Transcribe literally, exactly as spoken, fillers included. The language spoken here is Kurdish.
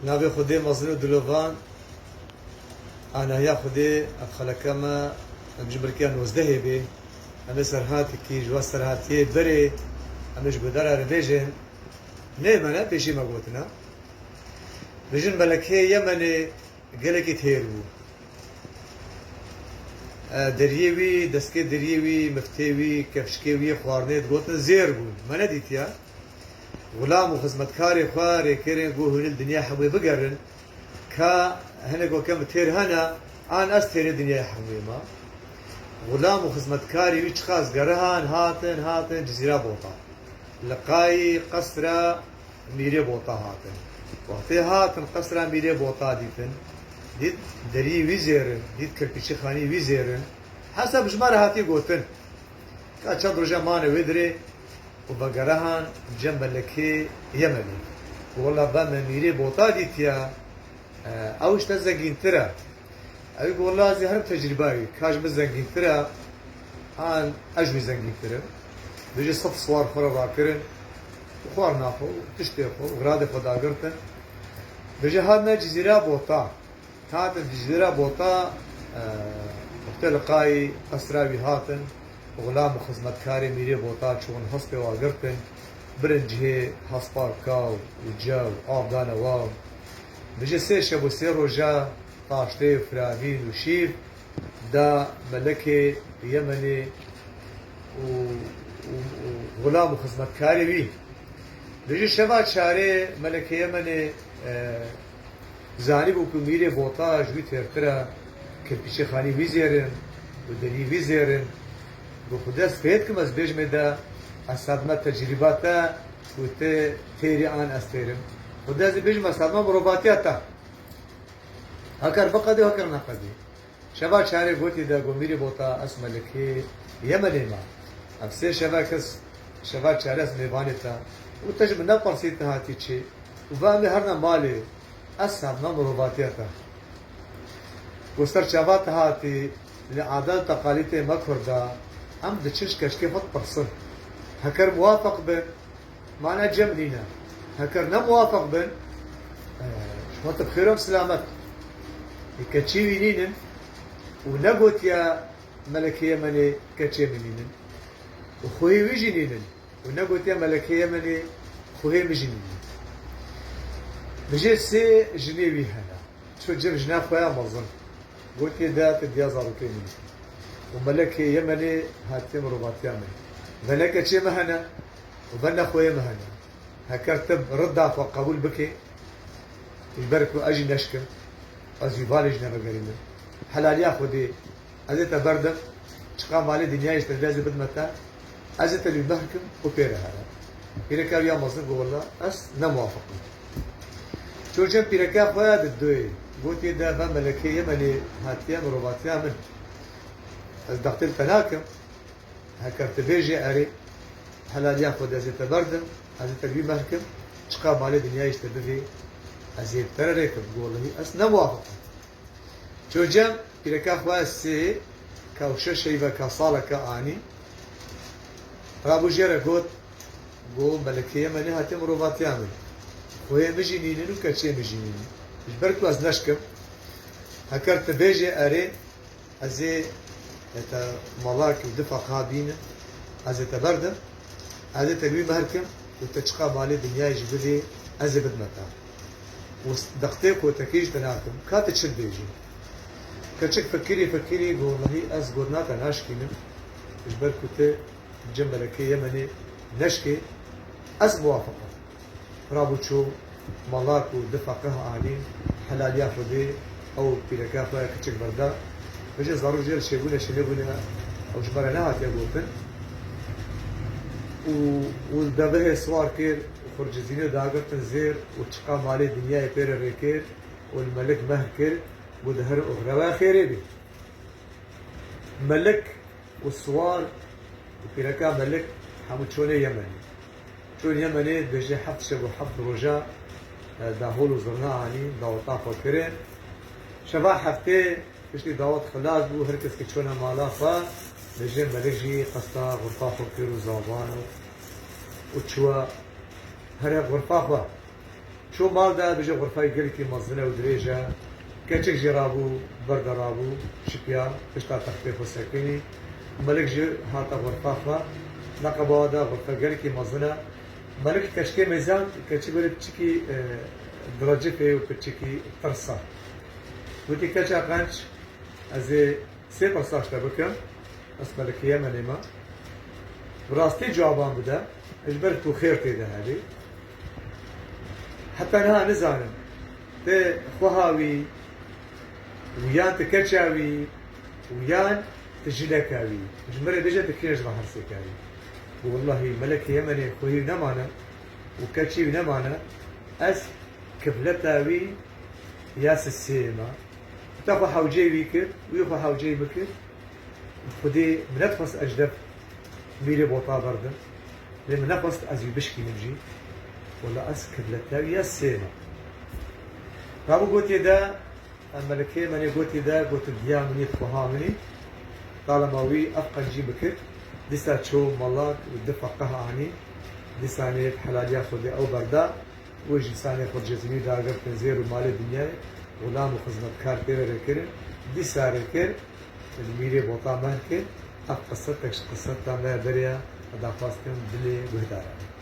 Navê Xwedê mezin û dilovan, anahiya Xwedê, ev xeleke me, em ji milkiya nozdehê bê. Em ê serhatekî, ji we serhatiyê berê, em ê ji godara re bêjin. Nê me ne, pêşî me gotina. Bijin melekê Yemenê gelekî têr bû. E, deriyê wî, destgê deriyê wî, miftê wî, kefşikê wî, xwarinê digotin zêr bûn. Me nedîtiya. Xulam û xizmetkarê xwe rêkirin, got hûn li dinyayê hemûyê bigerin. Ka hinek weke min têr hene, an ez têrê dinyayê hemûyê me. Xulam û xizmetkarê wî çiqas gerihan, hatin, hatin Cizîra Bota. Li qayî qesra Mîrê Bota hatin. Wextê hatin qesra Mîrê Bota dîtin, dît deriyê wî zêr in, dît kirpîçîxanî wî zêr in. Hesab ji me re hatiye gotin. Ka çend roja mane wê dirê û vegerihan cem melekê Yemenê. Got, wela ve me Mîrê Bota dîtiya, e, ew ji te zengîntir e. Ew got, wela ez ê herim tecrîba wî, ka ji min zengîntir e, an ez ji wî zengîntir im. Dibêje sed swar xwe re rakirin, xwarina xwe û tiştê xwe û xiradê xwe dagirtin. Dibêje hatine Cizîra Bota. Hatin Cizîra Bota, e, wextê li qayî qesra wî hatin, xulam û xizmetkarê Mîrê Bota çûn hespê wa girtin, birin cihê hespa kaw û cew, av dane wa. Dibêje sê şev û sê roja taştê û firavîn û şîv da melekê Yemenê û, û, û xulam û xizmetkarê wî. Dibêje şeva çarê melekê Yemenê, e, Zanîbû ku Mîrê Bota ji wî têrtir e, kirpîçê xanî wî zêr in û derî wî zêr in. Got, Xwedê ez fêr dikim, ez bêjimê de, ez sedme tecrîba te ku tu têrî an ez têrim. Xwedê ez ê bêjim, ez sedme mirovatiya te. Heker biqedî, heker neqedî. Şeva çarê gotî de, got, Mîrê Bota, ez melekê Yemenê me. Ev sê şeva kes, şeva çarê ez mêvanê te. Û te ji min nepirsî tu hatî çi? Û va em ê herine malê, ez sedme mirovatiya te. Ku ser çava te hatî, li adet û teqalîtê me Kurda, em diçin ji keçikê xwe dipirsin. Heker muwafeq bin, mane cem nîne. Heker ne muwafeq bin, e, ji xwe te bi xêr û silamet. Ê keçî wî nînin û negotiya melekê Yemenê keçê min nînin. Û xuhê wî jî nînin. Û negotiya melekê Yemenê xuhê min jî nînin. Dibêje sê jinê wî hene. Ço cem jina xwe ya mezin. Gotiye de tu diya zarokê min î. Û melekê Yemenê hatiye mirovatiya min. Ve ne keçê min hene û ve ne xweyê min hene. Heker tu rida xwe qebûl bikê, ji ber ku ez jî neşkim, ez jî valê jî nevegerînim. Helaliya Xwedê, ez ê te berdim, çiqa malê dinyayê ji te divê ez ê bidime te, ez ê te li wî mehr kim û pê re here. Pîreka wî ya mezin got, wela ez ne muwafiq im. Çû cem pîreka xwe ya didoyê, gotiye de ve melekê Yemenê hatiye mirovatiya min. Ez dextê li te nakim. Heker tu bêjê erê, helaliya Xwedê ez ê te berdim, ez ê te li wî mehr kim, çiqa malê dinyayê ji te bivê, ez ê bi te re rê kim. Got, welehî ez ne muwafiq im. Çû cem pîreka xwe ya sê, ka û şeş heyveka saleke anî, rabû jê re got, got, melekê Yemenê hatiye mirovatiya min. Xuhê min jî nînin û keçê min jî nînin. Ji ber ku ez neşkim, heker tu bêjê erê, ez ê te malak û du feqeha bînim, ez ê te berdim, ez ê te li wî mehr kim û te çiqa malê dinyayê jî bidê, ez ê bidime te. Û dextê kotekî ji te nakim, ka tu çi dibêjî? Keçik fikirî fikirî got, welehî ez got na te naşkînim, ji ber ku tu cem melekê Yemenê neşkê, ez muwafiq im. Rabû çû malak û du feqih anî, helaliya Xwedê, ew pîreka xwe ya kiçik berda. Bêje zarok jê re çêbûne, çênebûne, ew ji me re nehatiye gotin. Û, û devihê siwar kir, û xurcizînê dagirtin zêr û çiqa malê dinyayê pê re rê kir û li melik mehr kir, got, di her û rewa xêrê bê. Melik û siwar û pîreka melik hemû çûne Yemenê. Çûn Yemenê, dibêje heft şev û heft roja, e, dahol û zirna anî, daweta xwe kirin. Şeva heftê piştî dawet xilas bû, her kes ki çûne mala xwe, dibêje melik jî qesta xurfa xwe kir û zavan û, û çûwa here xurfa xwe. Çû mal de, bêje xurfeyê gelekî mezin e û dirêj e. Keçik jî rabû, ber de rabû, şipiya, pişta textê xwe sekinî. Melik jî hate xurfa xwe. Neqeba de xurfe gelekî mezin e. Melik keçikê mêzand, keçik were piçikî, e, direcifê û piçikî tirsa. Gotî, Keça qenc, ez ê sê pirsa ji te bikim. Ez Melikê Yemenê me. Bi rastî cuaban bide, ji ber ku xêr tê de hebî. Heta niha nizanim, ti xweha wî, û yan ti keça wî, û yan ti jineka wî. Ji min re bêje, ti kî ji me hersêka wî. Û wellahî Melekê Yemenê xwehî wî nemane û keçî wî nemane, ez kibleta wî ya sisê me. Te xwe hewceyê wî kir, wî xwe hewceyê min kir. Xwedê min nedixwest ez ji dev mîrê bota berdim. Lê min nexwest ez wî bişkînim jî. Wela ez kibleta wî ya sisê me. Rabû gotiye de, em Melikê Yemenê gotiye de, gotin, diya min î, xweha min î. Talema wî ev qencî bikir. Dîsa çû mala û du feqih anî. Dîsanê bi helaliya Xwedê ew berda. Wê ji însanê xwe cezmî dagirtin, zêr û malê dinyayê, xulam û xizmetkar pê ve vekirin. Dîsa rê kir, li mîrê bota me kir, ev qissetek ji qisseta me berê ye, ez daxwaz dikim dilê guhdaran.